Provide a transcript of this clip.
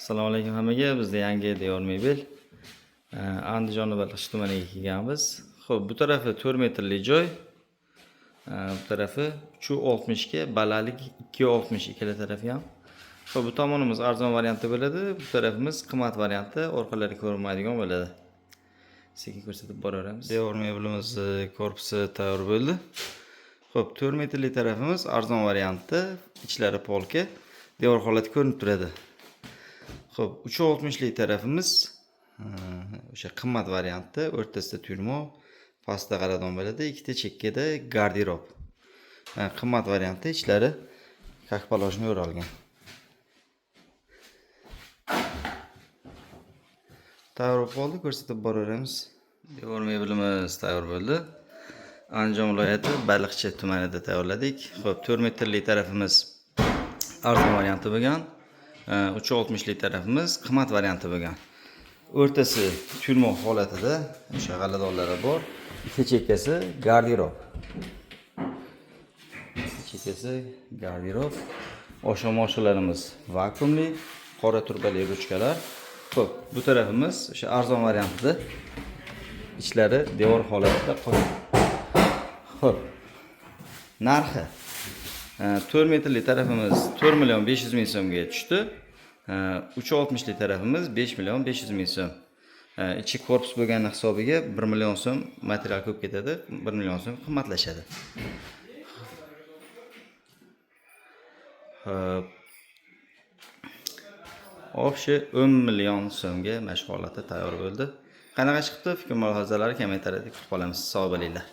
Assalomu alaykum hammaga. Bizda yangi Dior mebel. Andijonni Baliqchi tumaniga kelganmiz. Xo'p, bu tarafi 4 metrli joy. Bu tarafi 3.60 ga, balandlik 2.60 ikkala tarafi ham. Xo'p, bu tomonimiz arzon varianti bo'ladi, bu tarafimiz qimmat varianti, orqalari ko'rinmaydigan bo'ladi. Sekin ko'rsatib boraveramiz. Dior mebelimiz korpusi tayyor bo'ldi. Xo'p, 4 metrli tarafimiz arzon varianti, ichlari polka, devor holati ko'rinib turadi. Xo'p, 3.60 lik tarafimiz o'sha qimmat varianti, o'rtasida turmo, pastda g'aladon bo'ladi, ikkita chekkada garderob. Qimmat varianti ichlari как положено o'ralgan. Tayyor bo'lib qoldi, ko'rsatib boraveramiz. Devor mebelimiz tayyor bo'ldi. Andijon viloyati Baliqchi tumanida tayyorladik. Xo'p, 4 metrli tarafimiz arzon varianti bo'lgan. 3.60 lik tarafimiz qimmat varianti bo'lgan. O'rtasi turmo holatida o'sha g'aladonlari bor. Ikkita chekkasi garderob. Ikkita chekkasi garderob. Oshxona vakuumli, qora turbali ruchkalar. Xo'p, bu tarafimiz o'sha arzon variantida ichlari devor holatida qolgan. Xo'p. Narxi 4 metrli tarafimiz 4 million 500 ming so'mga tushdi. 3.60 lik tarafimiz 5 million 500 ming so'm. Ichi korpus bo'lgani hisobiga 1 million so'm material ko'p ketadi, 1 million so'm qimmatlashadi. Xo'p. Общий 10 million so'mga mana shu holatda tayyor bo'ldi. Qanaqa chiqdi? Fikr mulohazalarni kommentariyada kutib qolamiz. Sog' bo'linglar.